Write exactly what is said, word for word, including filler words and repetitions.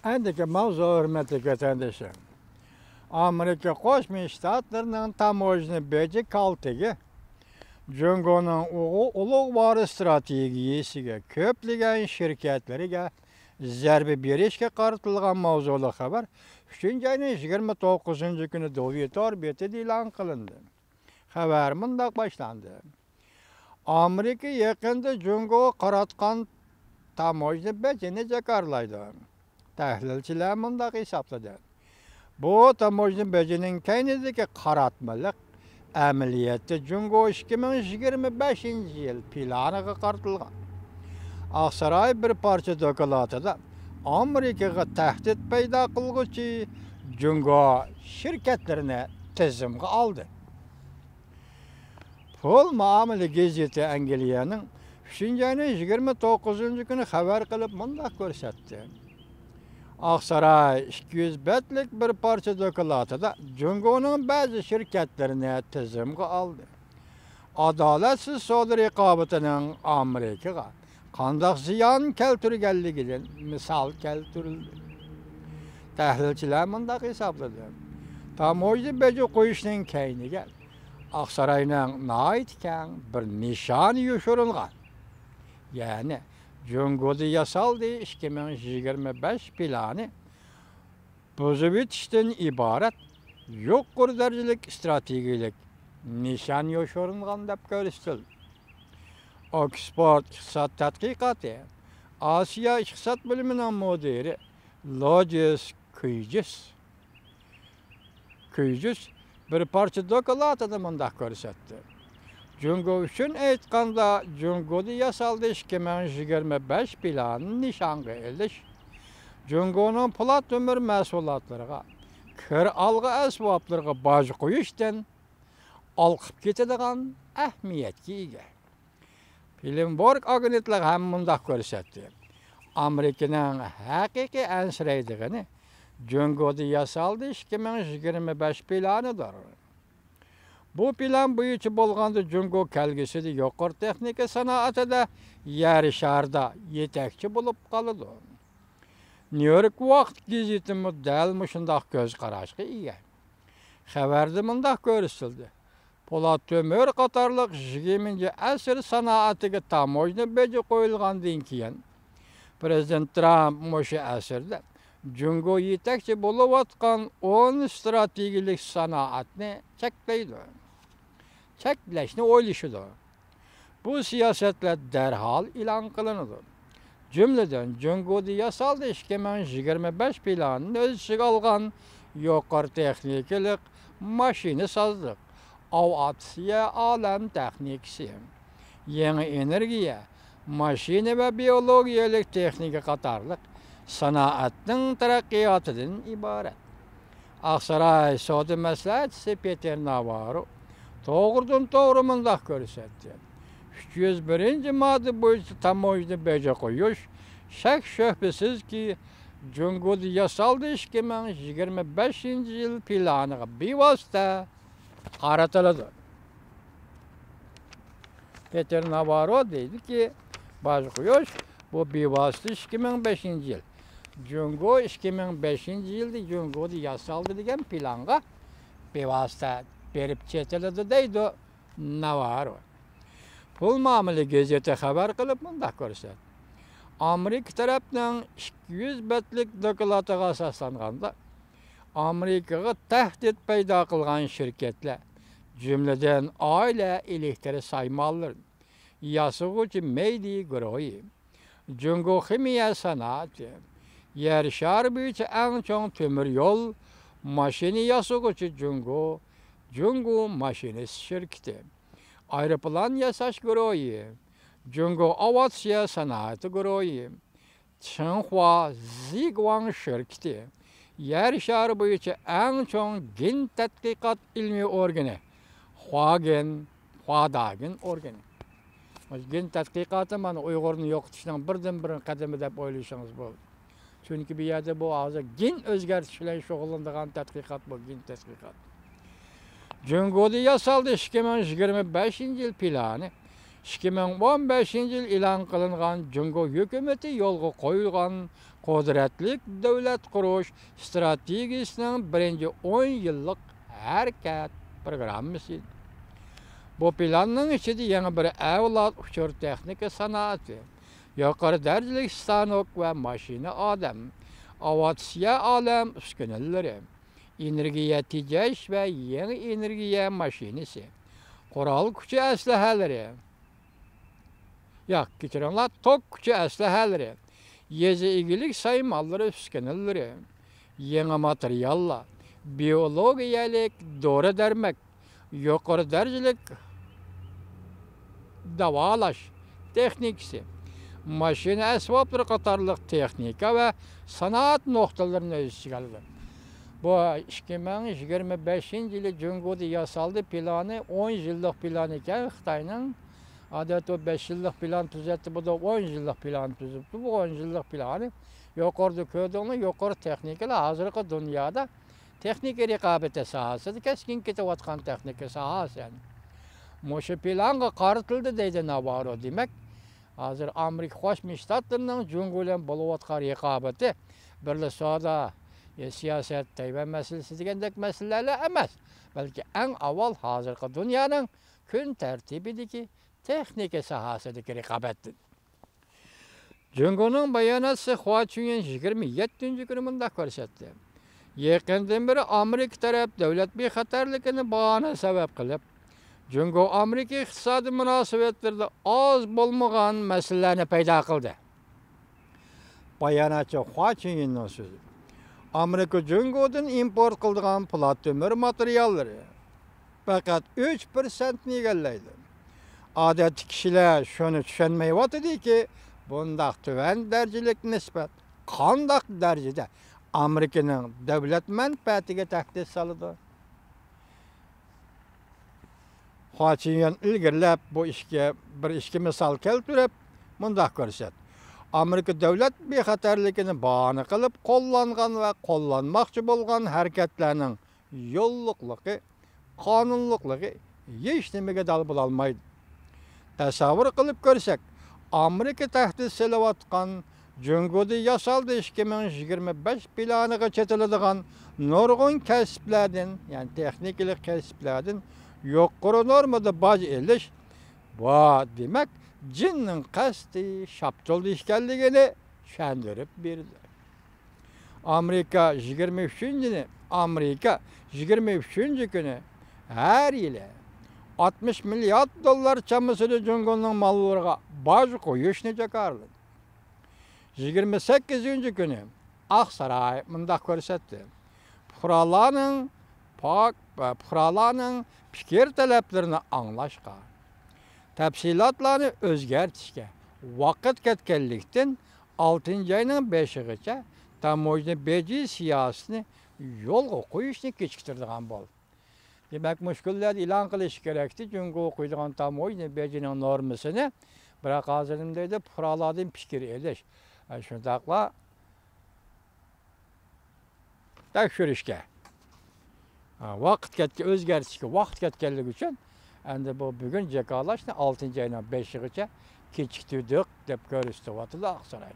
ئەندىكى ماۋزۇ، ھۆرمەتلىك ۋەتەندىشىم. ئامېرىكا قوشما شتاتلىرىنىڭ تاموژنا بېجى كالتىكى جۇڭگونىڭ ئۇغۇ-، ئۇلۇغۋار ئىستراتېگىيىسىگە، كۆپلىگەن شىركەتلىرىگە زەربە بېرىشكە قارىتىلغان ماۋزۇلۇق خەۋەر ئۈچىنچى ئاينىڭ يىگىرمە توققۇزىنچى كۈنى دۇۋى تور بېتىدە ئېلان قىلىندى. خەۋەر مۇنداق باشلاندى. ئامېرىكا يېقىندا جۇڭگوغا قاراتقان تاموژنا بېجىنى جاكارلايدۇ. تەھلىلچىلەر مۇنداق ھېسابلىدى. بۇ تاموژنا بېجىنىڭ كەينىدىكى قاراتمىلىق ئەمەلىيەتتە جۇڭگو ئىككى مىڭ يىگىرمە بەشىنچى يىل پىلانىغا قارىتىلغان. ئاقساراي بىر پارچە دوكلاتىدا ئامېرىكىغا تەھدىت پەيدا قىلغۇچى جۇڭگو شىركەتلىرىنى تىزىمغا ئالدى. پۇل مۇئامىلە گېزىتى ئەنگلىيەنىڭ ئۈچىنچى ئاينىڭ يىگىرمە توققۇزىنچى كۈنى خەۋەر قىلىپ مۇنداق كۆرسەتتى. ئاقساراي ئىككى يۈز بەتلىك بىر پارچە دوكلاتىدا جۇڭگونىڭ بەزى شىركەتلىرىنى تىزىمغا ئالدى. ئادالەتسىز سودا رىقابىتىنىڭ ئامېرىكىغا قانداق زىيان كەلتۈرگەنلىكىدىن مىسال كەلتۈرۈلدى. تەھلىلچىلەر مۇنداق ھېسابلىدى. تاموژنا بېجى قويۇشنىڭ كەينىگە ئاقساراينىڭ ناھايىتى كەڭ بىر نىشانى يوشۇرۇنغان، يەنى جۇڭگودا ياسالدى ئىككى مىڭ يىگىرمە بەش پىلانى بۇزۇۋېتىشتىن ئىبارەت يۇقىرى دەرىجىلىك ئىستراتېگىيەلىك نىشان يوشۇرۇنغان دەپ كۆرسىتىلدى. ئوكسفورد ئىقتىساد تەتقىقاتى ئاسىيا ئىقتىساد بۆلۈمىنىڭ مۇدىرى لوجىس كۈيجىس، كۈيجىس بىر پارچە دوكلاتىدا مۇنداق كۆرسەتتى. جۇڭگو ئۈچۈن ئېيتقاندا، جۇڭگودا ياسالدى ئىككى مىڭ يىگىرمە بەش پىلانىنى نىشانغا ئېلىش، جۇڭگونىڭ پولات تۆمۈر مەھسۇلاتلىرىغا، كىر ئالغۇ ئەسۋابلىرىغا باج قويۇشتىن ھالقىپ كېتىدىغان ئەھمىيەتكە ئىگە. بلۇمبېرگ ئاگېنتلىقى ھەم مۇنداق كۆرسەتتى. ئامېرىكىنىڭ ھەقىقىي ئەنسىرەيدىغىنى جۇڭگودا ياسالدى ئىككى مىڭ يىگىرمە بەش پىلانىدۇر. بۇ پىلان بويىچە بولغاندا جۇڭگو كەلگۈسىدە يۇقىرى تېخنىكا سانائىتىدە يەر شارىدا يېتەكچى بولۇپ قالىدۇ. نيۇ يورك ۋاقىت گېزىتىمۇ دەل مۇشۇنداق كۆز قاراشقا ئىگە. خەۋەردە مۇنداق كۆرسىتىلدى. پولات تۆمۈر قاتارلىق يىگىرمىنچى ئەسىر سانائىتىگە تاموژنا بېجى قويۇلغاندىن كېيىن، پىرېزىدېنت ترامپ مۇشۇ ئەسىردە جۇڭگو يېتەكچى بولۇۋاتقان ئون ئىستراتېگىيەلىك سانائەتنى چەكلەيدۇ. چەكلەشنى ئويلىشىدۇ. بۇ سىياسەتلەر دەرھال ئېلان قىلىنىدۇ. جۈملىدىن، جۇڭگودا ياسالدى ئىككى مىڭ يىگىرمە بەش پىلانىنى ئۆز ئىچىگە ئالغان يۇقىرى تېخنىكىلىق ماشىنىسازلىق، ئاۋىئاتسىيە، ئالەم تېخنىكىسى، يېڭى ئېنېرگىيە، ماشىنا ۋە بىئولوگىيەلىك تېخنىكا قاتارلىق سانائەتنىڭ تەرەققىياتىدىن ئىبارەت. ئاقساراي سودا مەسلىھەتچىسى پېتېر ناۋاررو توغرىدىن توغرا مۇنداق كۆرسەتتى. ئۈچ يۈز بىرىنچى ماددا بويىچە تاموژنا بېجى قويۇش شەك-شۈبھىسىزكى، جۇڭگودا ياسالدى ئىككى مىڭ يىگىرمە بەشىنچى يىل پىلانىغا بىۋاسىتە قارىتىلىدۇ. پېتېر ناۋاررو دەيدۇكى، باج قويۇش بۇ بىۋاسىتە ئىككى مىڭ بەشىنچى يىل. جۇڭگو ئىككى مىڭ بەشىنچى يىلدا جۇڭگودا ياسالدى دېگەن پىلانغا بىۋاسىتە بېرىپ چېتىلىدۇ دەيدۇ ناۋاررو. پۇل مۇئامىلە گېزىتى خەۋەر قىلىپ مۇنداق كۆرسەتتى. ئامېرىكا تەرەپنىڭ ئىككى يۈز بەتلىك دوكلاتىغا ئاساسلانغاندا، ئامېرىكىغا تەھدىت پەيدا قىلغان شىركەتلەر، جۈملىدىن ئائىلە ئېلېكتر سايمانلىرىنى ياسىغۇچى مېيدى گۇرۇھى، جۇڭگو خىمىيە سانائىتى، يەر شارى بويىچە ئەڭ چوڭ تۆمۈر يول، ماشىنا ياسىغۇچى جۇڭگو، جۇڭگو ماشىنىست شىركىتى، ئايروپىلان ياساش گۇرۇھى، جۇڭگو ئاۋىئاتسىيە سانائىتى گۇرۇھى، چىڭخۇا زىگۇاڭ شىركىتى، يەر شارى بويىچە ئەڭ چوڭ گېن تەتقىقات ئىلمىي ئورگىنى، خۇاگېن، خۇاداگېن ئورگىنى. مۇشۇ گېن تەتقىقاتى مانا ئۇيغۇرنى يوقىتىشنىڭ بىردىنبىر قەدىمى دەپ ئويلىشىڭىز بولىدۇ. چۈنكى بۇ يەردە بۇ ھازىر گېن ئۆزگەرتىش بىلەن شۇغۇللىنىدىغان تەتقىقات بۇ، گېن تەتقىقات. جۇڭگودا ياسالدى ئىككى مىڭ يىگىرمە بەشىنچى يىل پىلانى ئىككى مىڭ ئون بەشىنچى يىل ئېلان قىلىنغان جۇڭگو ھۆكۈمىتى يولغا قويغان قۇدرەتلىك دۆلەت قۇرۇش ئىستراتېگىيىسىنىڭ بىرىنچى ئون يىللىق ھەرىكەت پىروگراممىسى. بۇ پىلاننىڭ ئىچىدە يېڭى بىر ئەۋلاد ئۇچۇر تېخنىكا سانائىتى، يۇقىرى دەرىجىلىك ستانوك ۋە ماشىنا ئادەم، ئاۋىئاتسىيە ئالەم ئۈسكۈنىلىرى، ئېنېرگىيە تېجەش ۋە يېڭى ئېنېرگىيە ماشىنىسى، قورال كۈچى ئەسلىھەلىرى، ياق، كەچۈرۈڭلار، توك كۈچى ئەسلىھەلىرى، يېزا ئىگىلىك سايمانلىرى ئۈسكۈنىلىرى، يېڭى ماتېرىياللار، بىئولوگىيەلىك دورا-دەرمەك، يۇقىرى دەرىجىلىك داۋالاش تېخنىكىسى، ماشىنا ئەسۋابلىرى قاتارلىق تېخنىكا ۋە سانائەت نۇقتىلىرىنى ئۆز ئىچىگە ئالىدۇ. بۇ ئىككى مىڭ يىگىرمە بەشىنچى يىلى جۇڭگودا ياسالدى پىلانى ئون يىللىق پىلان ئىكەن خىتاينىڭ. ئادەتتە ئۇ بەش يىللىق پىلان تۈزەتتى، بۇ ئون يىللىق پىلان تۈزۈپتۇ. بۇ ئون يىللىق پىلانى يۇقىرىدا كۆردۈڭلار، يۇقىرى تېخنىكىلار ھازىرقى دۇنيادا تېخنىكا رىقابىتى ساھەسىدە كەسكىن كېتىۋاتقان تېخنىكا ساھەسى. مۇشۇ پىلانغا قارىتىلدى دەيدۇ ناۋارو. دېمەك، ھازىر ئامېرىكا قوشما شتاتلىرىنىڭ جۇڭگو بىلەن بولۇۋاتقان رىقابىتى بىرلا سودا، سىياسەت، تەيۋەن مەسىلىسى دېگەندەك مەسىلىلەرلا ئەمەس، بەلكى ئەڭ ئاۋۋال ھازىرقى دۇنيانىڭ كۈن تەرتىپىدىكى تېخنىكا ساھەسىدىكى رىقابەتتىن. جۇڭگونىڭ باياناتچىسى خۇا چۈنيۈەن يىگىرمە يەتتىنچى كۈنى مۇنداق كۆرسەتتى: يېقىندىن بېرى ئامېرىكا تەرەپ دۆلەت بىخەتەرلىكىنى باھانە سەۋەب قىلىپ، جۇڭگو ئامېرىكا ئىقتىسادىي مۇناسىۋەتلىرىدە ئاز بولمىغان مەسىلىلەرنى پەيدا قىلدى. باياناتچى خۇا چۈنيۈەننىڭ سۆزى. ئامېرىكا جۇڭگودىن ئىمپورت قىلىدىغان پولات تۆمۈر ماتېرىياللىرى پەقەت ئۈچ پىرسەنتنى ئىگىلەيدۇ. ئادەتتە كىشىلەر شۇنى چۈشەنمەيۋاتىدۇكى، بۇنداق تۆۋەن دەرىجىلىك نىسبەت قانداق دەرىجىدە ئامېرىكىنىڭ دۆلەت مەنپەئەتىگە تەھدىت سالىدۇ؟ خۇا چۈنيۈەن ئىلگىرىلەپ بۇ ئىشكە بىر ئىككى مىسال كەلتۈرۈپ مۇنداق كۆرسەت. ئامېرىكا دۆلەت بىخەتەرلىكىنى باھانە قىلىپ قوللانغان ۋە قوللانماقچى بولغان ھەرىكەتلەرنىڭ يوللۇقلۇقى، قانۇنلۇقلۇقى ھېچنېمىگە دال بولالمايدۇ. تەسەۋۋۇر قىلىپ كۆرسەك، ئامېرىكا تەھدىت سېلىۋاتقان جۇڭگودا ياسالدى ئىككى مىڭ يىگىرمە بەش پىلانىغا چېتىلىدىغان نۇرغۇن كەسىپلەردىن، يەنى تېخنىكىلىق كەسىپلەردىن يۇقىرى نورمىدا باج ئېلىش، بۇ، دېمەك، جىننىڭ قەستى شاپتۇلدا ئىكەنلىكىنى چۈشەندۈرۈپ بېرىدۇ. ئامېرىكا يىگىرمە ئۈچىنچى، ئامېرىكا يىگىرمە ئۈچىنچى كۈنى ھەر يىلى ئاتمىش مىليارد دوللار چامىسىدا جۇڭگونىڭ ماللىرىغا باج قويۇشنى جاكارلىدى. يىگىرمە سەككىزىنچى كۈنى ئاقساراي مۇنداق كۆرسەتتى: پۇقرالارنىڭ پاك-، پۇقرالارنىڭ پىكىر تەلەپلىرىنى ئاڭلاشقا، تەپسىلاتلارنى ئۆزگەرتىشكە ۋاقىت كەتكەنلىكتىن، ئالتىنچى ئاينىڭ بېشىغىچە تاموژنا بېجى سىياسىتىنى يولغا قويۇشنى كېچىكتۈرىدىغان بولدى. دېمەك، مۇشۇ كۈنلەردە ئېلان قىلىش كېرەكتى، جۇڭگوغا قويىدىغان تاموژنا بېجىنىڭ نورمىسىنى. بىراق ھازىر نېمە دەيدۇ؟ پۇقرالاردىن پىكىر ئېلىش، شۇنداقلا تەكشۈرۈشكە، ۋاقىت كەتكەن، ئۆزگەرتىشكە ۋاقىت كەتكەنلىكى ئۈچۈن، ئەمدى بۇ بۈگۈن جاكارلاشنى ئالتىنچى ئاينىڭ بېشىغىچە كېچىكتۈردۇق، دەپ كۆرسىتىۋاتىدۇ ئاقساراي.